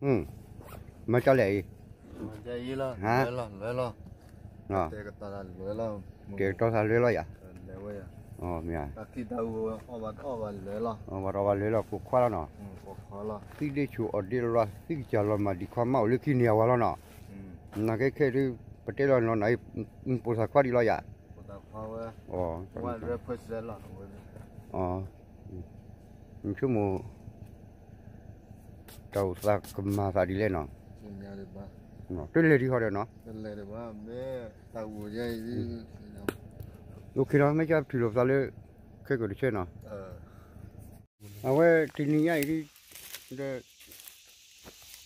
မ့ၢ်ကလဲၣ်အံၤ, မ့ၢ်ကလဲၣ်အံၤလီၤ, ဟါ, လွဲလီၤ, လွဲလီၤ, တဲကတီၤသးလွဲလီၤ, တဲကတီၤသးလွဲလီၤယၤ, လဲၤဝဲယၤ, မ့ၢ်ဧါ, တၢ်ခံတၢ်အူအီၣ်ဘၣ်တအီၣ်ဘၣ်လွဲလီၤ, အီၣ်ဘၣ်တအီၣ်ဘၣ်လွဲလီၤ ကိးခွါလီၤနီၤ, ကိးခွါလီၤ, သံဒ့ၣ်ဆူၣ်အီၣ်ဒ့ၣ်လီၤ သံကစၢ်လီၤမၢ်ဒံးခွါမးအိၣ်လၢခံန့ၣ်အဝဲလီၤနီၤ, နာ်က့ခဲဒုး ပတဲလီၤနီၤနၤအံၤ, ပိာ်သးခွါဒံးလီၤယၤ, ပိာ်သးခွါဝဲ, ဝဲ, အီၤ, ဆိကမိၣ် တၢ်အိၣ်သးကမၤသးဒ်လဲၣ်နီၤ, တလဲၤဒံးဟီဒီးနီၤ, တလဲၤဒံးဘၣ်, မ့ၢ်တၢ်ဂိၢ်ယဲအံၤ, အိၣ်ခ့နီၤ မ့ၢ်ကပထုးလိာ်ပသးလၢ ခဲကိာ်တဆၢနီၤ, အဝဲတနံၤညါအံၤဒ်, ဒီး,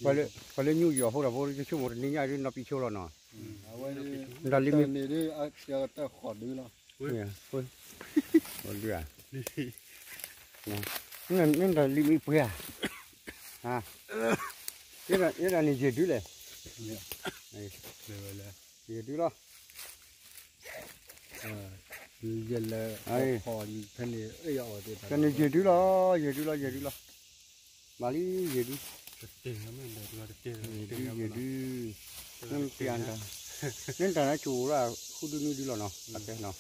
ပှၤလၢညိၣ်ယီၤဖိတၢ်ဖိ ယဆိကမိၣ်တနံၤညါအံၤဒ်နီၢ်ပံာ်ဆိလီၤနီၤ, တၢ်လံမ့ၢ်, ဃီဒုလီၤ, ဃီဒုဧါ, နတၢ်လံမ့ၢ်ပှဲၤဧါ, ယဲဒၣ်န့ၣ်ယဲၢ်ဒုလဲၣ်, ယဲၢ်ဒုလီၤ, ယဲၢ်လၢ, တၢ်န့ၣ်ယဲၢ်ဒုလီၤ, ယဲၢ်ဒုလီၤ, ယဲၢ်ဒုလီၤ, မၤလံယဲၢ်ဒု, ယဲၢ်ဒု, ယဲၢ်ဒု, နတၢ်, နတၢ်နါကိၣ်လၢဃုဒုနွံဒုလီၤနီၤ, အကဲနီၤ,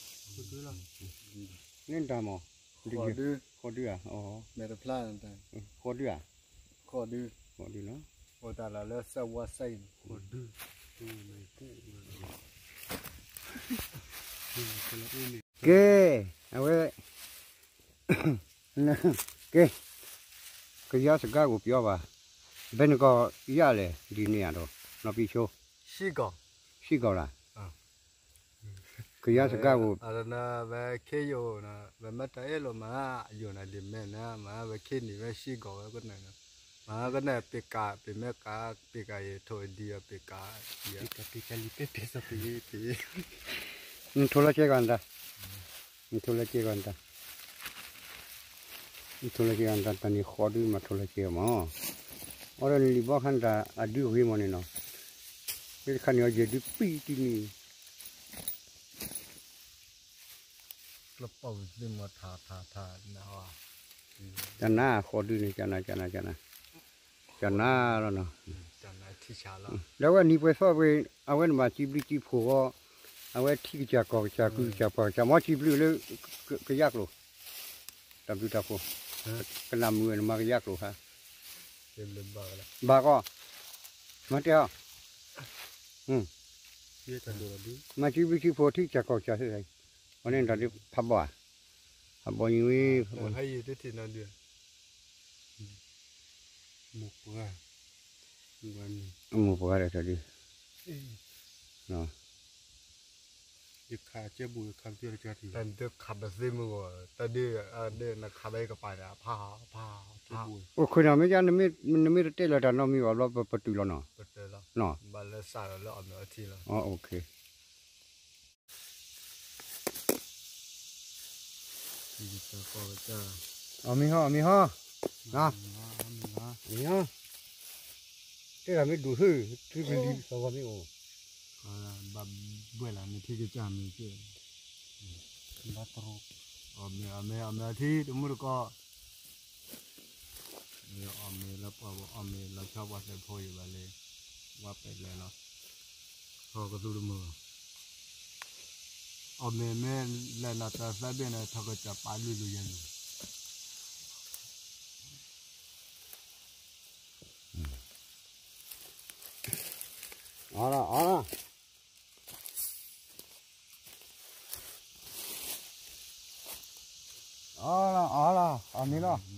နတၢ်မး, ဃီဒုဧါ, ဃီဒုဧါ, ဃီဒုဧါ, ဃီဒုလီၤ, ဃီဒုလီၤ, ကဲ, အဝဲ, ကဲ, ကယါစကါကအိၣ်ပျီဘၣ်, ဘဲနကီၢ်ယါလဲၣ် ဒ်န့ၣ်ဧါဒီး, နီၢ်ပံဆိ, စံၣ်ကီၢ်လၢ်, ကယါစကါကအိၣ်, ဝဲခ့ယိာ်, ဝဲမ့ၢ်တၢ်အဲၣ်လိာ်မး, ယိာ်နၤဒ်မဲာ်နၤမး, ဝဲခ့နံၤဝဲစံၣ်ကီၢ်ဝဲကနၣ်, မၤကနၣ် ပ့ၤကး ပ့ၤမဲာ်ကး, ပ့ၤကးယဲၢ်ထိၣ်ဒံးအီၤ ပ့ၤကး, ပ့ၤကးလံ ပ့ၤပ့ၤစီၤပ့ၤ, နထိၣ်လီၤကဲကီးနတၢ်, နထိၣ်လီၤကဲကီးနတၢ်, နထိၣ်လီၤကဲကီးနတၢ် တၢ်န့ၣ်ဃီဒုမၤထိၣ်လီၤကဲအီၤမး, အီဒီးနလံာ်ဘီခါနတၢ်အဒုဂ့ၤမးန့ၣ်နီၤ, မ့ၢ်တခါန့ၣ်အီၤယဲၢ်ဒုပံတံၢ်န့ၣ် ကျပီၢ်ဝံၤသ့ၣ်မီထးထးထးနၤ, ကနၤဃီဒုန့ၣ် ကနၤ ကနၤ ကနၤ, ကနၤလီၤနီၤ, ဒီးဝဲနံၤပှဲၤသီပှဲၤ အဝဲနဘၣ်စံးဘျုးစံးဖှိၣ်ဃီ, အဝဲထံကစၢ်ကီၢ်ကစၢ်ကုၢ်ကစၢ်ပှၤကစၢ် မ်စံးဘျုးလၢ ကယါကျိာ်, တၢ်ဘျုးတၢ်ဖှိၣ်, ကနၣ်မုာ်ဝဲနမၤကယါကျိာ်ခါ, ဘၣ်ကီ, မၤတဲအီၤ, မၤစံးဘျုးစံးဖှိၣ်ထံကစၢ်ကီၢ်ကစၢ်သ့ၣ်, အန့ၣ်တၢ်ဒုးဖးဘီၣ်ဧါ, ဖးဘီၣ်ယံၤဝဲ, မိၢ်ပှၢ်ဒီးတၢ်ဒုး, ယခးကဲဘူး ယခးပသ့မုၢ်ဂီၢ် တၢ်ဒုး, နခးဘၣ်ယကပၤန့ၣ် အဖး, အဖး, အိၣ်ခိးနီၤ မ့ၢ်ကနမ့ၢ်တတဲလၢၤတၢ်နီတမံၤဘၣ်ဘျီ ပတုာ်လီၤနီၤ, ဘၣ်လၢစးဒီးလၢအီၣ်မ့ၤအီထံလီၤ, အီၣ်မ့ၤဟီ အီၣ်မ့ၤဟီ, တဲဒၣ်မ့ၢ်ဒိၣ်ဟၢ, ထံကလံၤသီဂီၤမ့ၢ်အိၣ်, ဘၣ်ဘှဲၣ်လၢမ့ၢ်ထံကစၢ်မ့ၢ်ကဲ, ဘၣ်တရူ, အီၣ်မ့ၤအီၣ်မ့ၤအီၣ်မ့ၤအီထံတမူတကိး, အီၣ်မ့ၤလၢပှၤဘၣ် အီၣ်မ့ၤလီၤဆီပှၤသဲးဖိယံၤဘၣ်လံ, ဝါပဲာ်လဲၣ်လီၤ, ထီကသူတမုာ်, အီၣ်မ့ၤမ့ၢ်လဲၤနၤတၢ်သၢဘ့ၣ်န့ၣ် ထီကစၢ်ပာ်လွံၢ်လွံၢ်ယဲၢ်လွံၢ် အီလီၤ အီလီၤ, အီလီၤ အီလီၤ အီ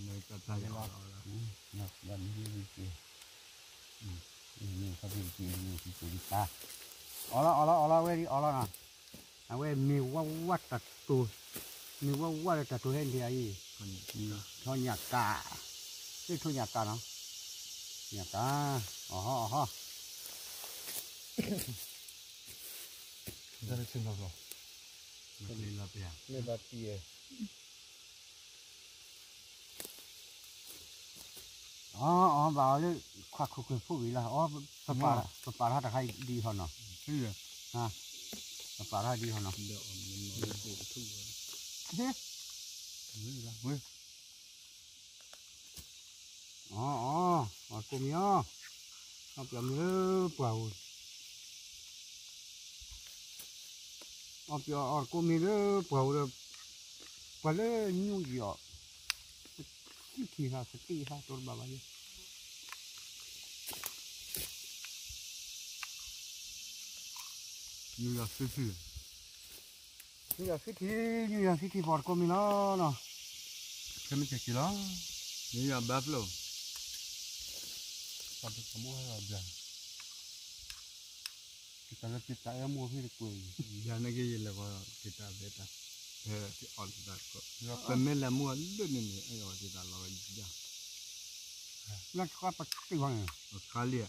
မ့ၤလီၤ, အီလီၤ အီလီၤ အီလီၤ ဝဲဒ် အီလီၤနီၤ, အဝဲမ့ၢ်ဝါဝါတၢ်တိၤ, မ့ၢ်ဝါဝါဒီးတၢ်တိၤဟဲန့ၣ်အံၤ, ထိၣ်ညၣ်ကး, သ့ၣ်ထိၣ်ညၣ်ကးနီၤ, ညၣ်ကး, အီဟီ အီဟီ မ့ၢ်ဘၣ်တံၢ်, အီ အီဘၣ်အီၤလၢ ခွါခိၣ်ကွဲၤဖိဂ့ၤလီၤ, အီ ပပာ်ထီၣ်တခါဒ်အံၤဟီနီၤ, ပပာ်ထီၣ်ဒ်အံၤဟီနီၤ, အီ အီ အီကိးမံၤအီၤ, အီၣ်ပယီၤမ့ၤလၢပှၢ်ဧိၤ, အီၣ်ပယီၤအီၣ်တကိးမ့ၤလၢပှၢ်ဧိၤဒီး, ပှၤလၢညူယီၤ, သံထံၣ်ဟးသံဟးတိၤတဘၣ်ဘၣ်ယဲ, ညူယီၤသံထံၣ်, ညူယီၤသံထံၣ်, ညူယီၤသံထံၣ်ပအီၣ်တကိးမ့ၤလီၤနီၤ, ခဲမ့ၢ်ကက့ၤလီၤ, ညူယီၤ buffalo, ပှၤတကမူဟဲလီၤဘျါ ကတၢၢ်လၢကတၢၢ်အဲၣ်မူဖဲတကွဲၢ်အံၤ, ယၤန့ၣ်က့ယလဲၤဝဲကတၢၢ်ဘဲတၢ်, ဖဲအီၣ်လၢတၢ်ကီ, ပမ့ၢ်လဲၤမူအလၢန့ၣ်န့ၣ် အဲၣ်အီၣ်ကတၢၢ်လီၤယၤ, လၢဆှါပတံၢ်ဝဲန့ၣ်, ဆှါလံ,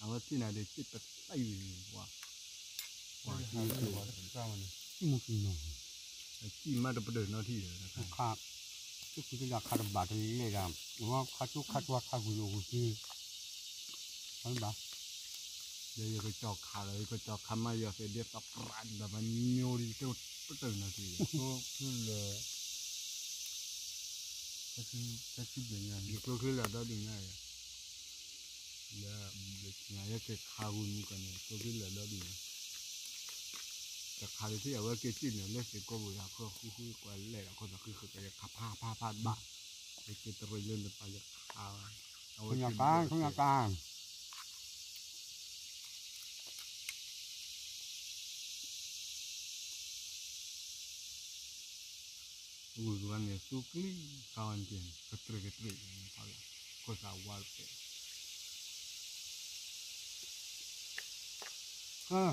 အဝဲသ့ၣ်န့ၣ်ဒီးစ့ပတၢ်အံၤ, ပှၤ, စံၣ်မူကံနီၤ, စံၣ်မးတပဒၢးနီထံၣ်ဒီး ခါ, စ့ၢ်ကီးတဒၣ်ခါတဘၣ်တလဲၣ်ဒၣ်, ဝဲခါကၠိခါကၠီခါဂုၤယိၤဂုၤက့, ဘၣ်, ဒီးယကကၠီၤခါလီၤ, ယကကၠီၤခါမး ယီၤသ့ၣ်ဒ်သးပြးဒၣ်မး ညိဒ်တပတၢၢ်နီၤသ့ၣ်, ကျိချံလၢာ်, ယကျိချံလၢာ်ဒီဒူၣ်ညါ, လၢ, ယက့ၤခါဂုၤမူကီၢ်န့ၣ် ကျိချံလၢာ်ဒီဒူၣ်ညါ, တခါလၢထံၣ်အဝဲက့ၤစံၣ်န့ၣ် လၢသ့ၣ်ကိးပူၤယၤခီဃုဃုကွၢ်လဲၣ်ဒီး ခီသးဃုဃုကယခါဖးဖးဖးဘၣ်, ယက့ၤတရံးလၢနပာ်ယခါ, အဝဲက့ၤ, ဝံၤကဘၣ်န့ၣ် သူကျံၣ်ဃါဝဲန့ၣ်, ကတြံးကတြံး, ခိၣ်သးဝါတပဲာ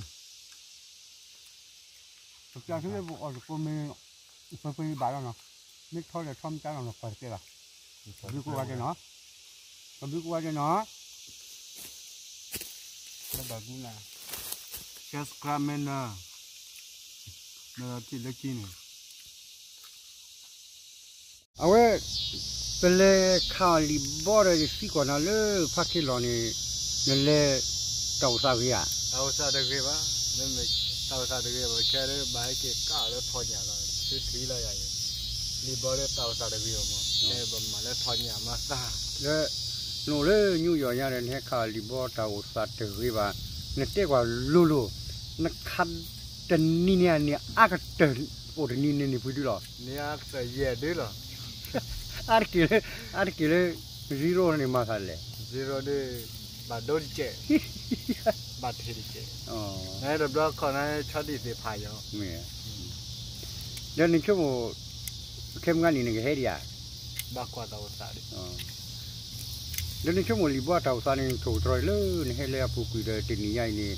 ်, ပျၢ်ထံလၢပအီၣ်တကိးမ့ၤ, ပပယဘၣ်လီၤနီၤ, မ့ၢ်ထီလဲၤထီမ့ၢ်တၢ်လီၤနီၤ ပှၤတကဲဘၣ်, ကဘုးကိးဂၤဒဲးနီၤ, ကဘုးကိးဂၤဒဲးနီၤ, subscribe မ့ၢ်နၤ, မ့ၢ်ထံၣ်လၢခံန့ၣ် အဝဲ, ပလဲၤခးအီၤလံာ်ဘီဒီး ယသံကွၢ်နၤလၢဖးခ့လီၤန့ၣ်, နလဲၤတၢ်အိၣ်သးဂ့ၤဧါ, တၢ်အိၣ်သးတဂ့ၤဘၣ်, မ့မ့ၢ်တၢ်အိၣ်သးတဂ့ၤဘၣ် ခဲဒၣ်ဘၣ်ဟဲက့ၤကၣ်အီၤလၢထီညၣ်လီၤ, သုထံၣ်လီၤယၤအံၤ, လံာ်ဘီဒီးတၢ်အိၣ်သးတဂ့ၤအီၤမး, လၢပမၤလၢထီညၣ်မးသၣ်, လၢ, နအိၣ်လၢညူယီၣ်ညါဒီး နဟဲခးအီၤလံာ်ဘီတၢ်အိၣ်သးတဂ့ၤဘၣ်, နတဲကွၢ်လိၤလိၤ, နခးတနံၤန့ၣ်န့ၣ် အါကတၢၢ်အိၣ်တနံၤန့ၣ်န့ၣ်ပှဲၤဒုလီၤ, န့ၣ်အါကတၢၢ်ယဲၢ်ဒုလီၤ, အါတက့ၢ်လၢ, အါတက့ၢ်လၢ, zero န့ၣ်မၤသးလဲၣ်, zero ဒု, ဘၣ်ဒိတကဲး, ဘၣ်ထံးတကဲး, နတဘျီခီနဆီဒံၣ်သ့ၣ်ဖးယီၤ, ဒီးနဆိကမိၣ်, ခဲမုၢ်ဂၤန့ၣ်နကဟဲဒံးဧါ, ဘၣ်ကွၢ်တၢ်အိၣ်သးဒံး ဒီးနဆိကမိၣ်လံာ်ဘီတၢ်အိၣ်သးန့ၣ် ထိၣ်ကတြီၤအံၤလၢနဟဲလၢအပူၤကွံာ်ဒီးတနံၤညါအံၤန့ၣ်,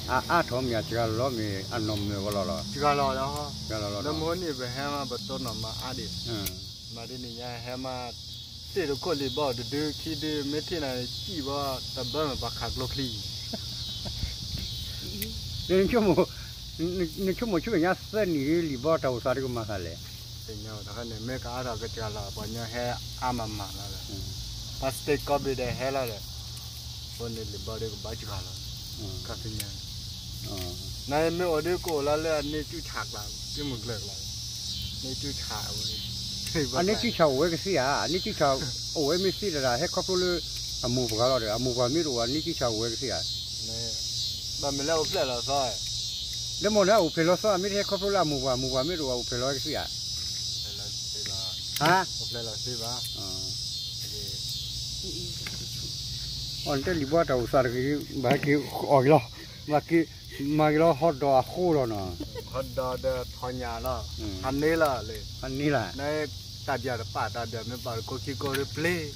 အအါထီၣ်မ့ၢ်အစှၤလီၤမ့ၢ်အနီၢ်မၢၢ်ဝဲလီၤလီၤ, စှၤလီၤလီၤ, လၢမဟိန့ၣ်ပဟဲမးပတိၢ်နီၣ်မၤအါဒံး, မၤဒ်န့ၣ်ညါဟဲမး, သ့ၣ်တခိၣ်လံာ်ဘီတဒုခံဒု မ့ၢ်ထံၣ်နၤစံၣ်ဘီ, တဘၢမ့ၢ်ပှၤခးကျိချံ နဆိကမိၣ်, နဆိကမိၣ်ဆူညါသၢနံၣ်လံာ်ဘီတၢ်အိၣ်သးတကမၤသးလဲၣ်, တခါန့ၣ် မ့ၢ်ကအါထီၣ်ကစှၤလီၤ ပှၤညီဟဲအါမးမးလီၤဒီး, ပှၤစတ့ကီဘ့ၣ်ဒီးဟဲလီၤဒီး, အဃိန့ၣ်လံာ်ဘီဒီးကဘၣ်စှၤလီၤ, ခီပညီ, နမ့ၢ်အိၣ်ဒုးကအိၣ်လီၤလၢအန့ၢ်ကၠူၣ်ဆးကျါ, ကမုၢ်ကျၢၢ်ကျါ, န့ၢ်ကၠူၣ်ဆးဝဲ, အန့ၢ်ကၠူၣ်ဆးအိၣ်ဝဲကသ့ဧါ, အန့ၢ်ကၠူၣ်ဆးအိၣ်ဝဲမ့ၢ်သ့တဒၣ် ဟဲခီဖျိလၢ, အမိၢ်ပှၢ်လီၤဒီး အမိၢ်ပှၢ်မ့ၢ်တအိၣ် အန့ၢ်ကၠူၣ်ဆးအိၣ်ဝဲကသ့ဧါ ဘၣ်မ့ၢ်လၢအိၣ်ဖျဲၣ်လီၤသီ, ဒီးမ့ၢ်န့ၣ်အိၣ်ဖျဲၣ်လီၤသီ မ့ၢ်တဟဲခီဖျိလၢအမိၢ်ပှၢ် အမိၢ်ပှၢ်မ့ၢ်တအိၣ် အိၣ်ဖျဲၣ်လီၤကသ့ဧါ, ဟါ, အိၣ်ဖျဲၣ်လီၤသ့ဘၣ်, အီၣ်နတဲလံာ်ဘီတၢ်အိၣ်သးတဂ့ၤ ဘၣ်က့ၤအီၣ်က့ၤလီၤ, ဘၣ်က့ၤမၤက့ၤလီၤ ဟီၣ်ဒီးအဃိလီၤနီၤ, ဟီၣ်ဒီးဒီးထီၣ်ညၣ်လီၤ, ဟးန့ၢ်လီၤလံ, ဟးန့ၢ်လီၤ, နတၢ်ပၠၣ်တပာ် တၢ်ပၠၣ်မ့ၢ်ပာ်တကိးခံကိးဒီးပျ့ၤ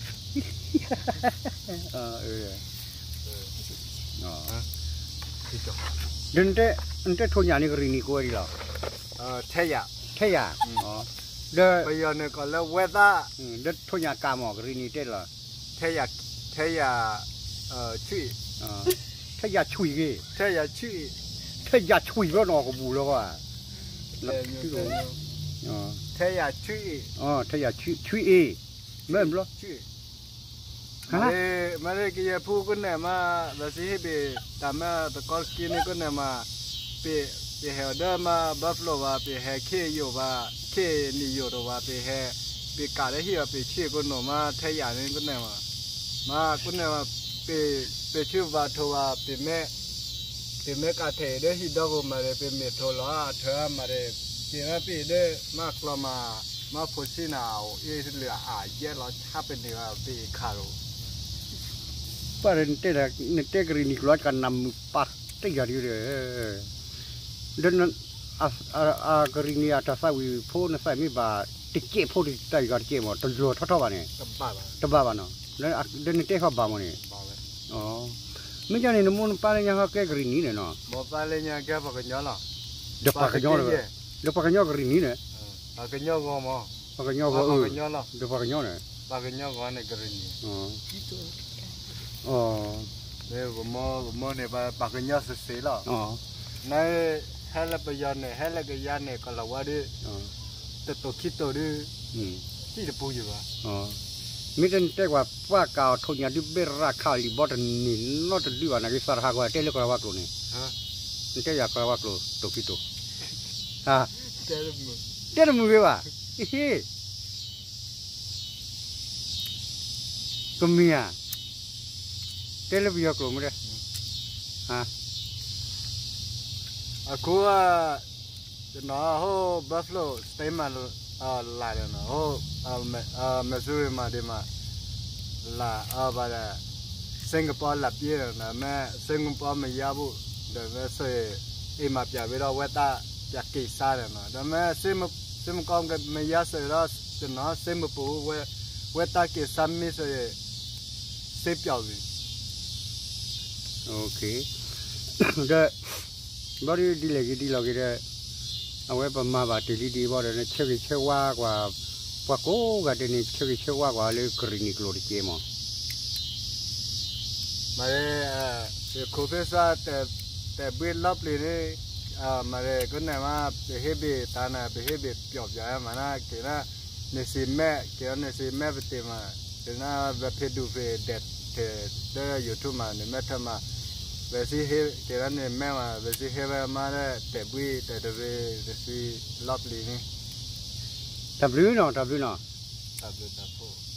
ဒီး နတဲထိၣ်ညၣ်န့ၣ် ကရံၣ်နံၣ်ကိးဝဲဒ်လဲၣ်, ထဲယၤ, ထဲယၤ, ဒီး ပယီၤန့ၣ်ကိးလၢ weather, ဒီးထိၣ်ညၣ်ကၣ်မး ကရံၣ်နံၣ်တဲလီၤ, ထဲယၤ, ထဲယၤ, ဆံ, ထဲယၤဆံဂ့ၤ, ထဲယၤဆံ, ထဲယၤဆံဘျီနီၣ်ကဘူၣ်လၢၤဘၣ်, ထဲယၤဆံ, ထဲယၤဆံအ့, မ့ၢ်ဘျီ မ့ၢ်လၢကယဲၢ်ဖူကနဲၣ်မး, ဒီးစံးဟ့ၣ်ဘ့ၣ် တၢ်မ့ၢ်တကီက့န့ၣ်ကနဲၣ်မး, ပ့ၢ်ဟဲအီၤဒီးမး buffalo ဘၣ်, ပ့ၢ်ဟဲခ့ယိာ်ဘၣ်, ခ့နံၣ်ယိာ်တဘၣ်, ပ့ၢ်ဟဲ, ပ့ၢ်ကးလၢဟံၣ်အီၤ ပ့ၢ်ဆံၣ်ကနိၣ်မး ထဲယၤန့ၣ်ကနဲၣ်မး, မးကနဲၣ်မး ပ ပဆူၣ်ဘၣ်ထိးဘၣ် ပမ့ၢ် ပမ့ၢ်ကးထဲးအံၤဒီးဟံၣ်ဒီဂီၢ်မးဒီး ပမ့ၢ်ထိးလီၤအထၢမးဒီး က့ၤမ့ၢ်ပ့ၢ်ဒီး မ့ၢ်ကျီမး မ့ၢ်ဖိဆံးနၤ အိၣ်အ့ၣ်လၢအယဲၢ်လီၤ ဆါပန့ၢ်ဘၣ်ပ့ၢ်ခါရိၤ ပှၤနတဲကရံၣ်နံၤကျိၤ ကနၣ်မုာ်ပာ်တ့ၢ်ယၤဒ်ဒီး ဒီး အကရံၣ်နံၤအတၢ်သးဝံၣ်ဖိ နသးမ့ၢ်ဘၣ်တကဲးဖိတၢ်ယီၤတကဲးမး တလီၤထီထီဘၣ်န့ၣ် တဘၣ်ဘၣ်နီၤ ဒီးနတဲဃီဘၣ်မးန့ၣ် မ့ၢ်ကန့ၣ် နမိၢ်နပၢ်လၢညါဟီကဲကရံၣ်နံၤန့ၣ်နီၤ မိၢ်ပၢ်လၢညါကဲပှၤကညီလီၤ ဒီးပှၤကညီ ဒီးပှၤကညီကရံၣ်နံၤန့ၣ် ပှၤကညီဂီၢ်မး ဒီးပှၤကညီန့ၣ် ပှၤကညီဂီၢ်န့ၣ်ကရံၣ်နံၤ မ့ၢ်ပမိၢ်န့ၣ် ပှၤကညီစ့ၢ်စ့ၢ်လီၤ န ဟဲလၢပယီၤန့ၣ် ဟဲလၢကယၤန့ၣ် ကလီၤဝါဒုး တတိာ်ခံတိာ်ဒုး စံၣ်တပူၤယံၤဘၣ် မ့ၢ်တနတဲကွၢ် ပှၢ်ကးအီၤထိၣ်ညၣ်ဒုးဘဲရၣ်ခးအီၤလံာ်ဘီတန့ၢ်နီတဒုဘၣ် နာ်က့သးတဟးဂီၤတဲလၢကလီၤဝါကျိာ်န့ၣ် နတဲယၤကလီၤဝါကျိာ်တိာ်ခံတိာ် တဲတမုာ်ဂ့ၤဘၣ် ဟ့ ကမ့ၢ်ဧါ တဲလၢပယီၤကျိာ်မ့ၢ်တဲ အခိၣ် တနီၤ ဟိၣ် Buffalo State မး လၢ်ဒီးနီၤ ဟိၣ် Missouri မးဒ်မး လၢ် ဘၣ်ဒီး Singapore လၢ်ပျ့ၤဒီးနီၤ မ့ၢ် Singapore မယါဘူး ဒီးမ့ၢ်စ့ၢ် အ့ၣ်မးပၠးဝဲဒီးဝဲတၢ်ပၠးက့ၤစါဒီးနီၤ ဒီးမ့ၢ် Singapore မယါစ့ၢ်ဒီး တနီၤ Singapore ဝဲတၢ်က့ၤစါမ့ၢ်စ့ၢ် စ့ပျီဝံၤ ဒီး ဘီဒုးဒ်လဲၣ်ဂ့ၤဒ်လဲၣ်ဂ့ၤဒီး အဝဲပမၤဘၣ်တ့ၢ်လံဒ်အံၤဘီဒီး နဆၢဂ့ၤဆၢဝါကွၢ် ပှၤကိးဂၤဒဲးန့ၣ် ဆၢဂ့ၤဆၢဝါကွၢ်လၢကရံၣ်နံၤကျိာ်တက့ၢ်မး မ့ၢ် ယခိၣ်ဖ့ၣ်စၢ် တဲာ်ဘှ့ၣ်လီပျံၤန့ၣ် မ့ၢ် ကနၣ်မး ပဟ့ၣ်ဘ့ၣ်တၢ်နၤ ပဟ့ၣ်ဘ့ၣ်ပျီပျီမးနၤ က့ၤနၤ နစံးမဲာ် က့ၤနၤနစံးမဲာ်ပတ့ၢ်မး က့ၤနၤ ဝဲဖ့ဒူၣ်ဖ့ဒဲး ထဲး လၢ YouTube မး နမဲာ်ထၢၣ်မး ဝဲစံးဟ့ၣ် က့ၤနၤန့ၣ်မဲာ်မး ဝဲစံးဟ့ၣ်ဝဲမးလၢ တဲာ်ဘှ့ၣ်တဲာ်တရံး တစံးလီပျံၤန့ၣ် တၢ်ဘျုးနီၤ တၢ်ဘျုးနီၤ တၢ်ဘျုးတၢ်ဖှိၣ်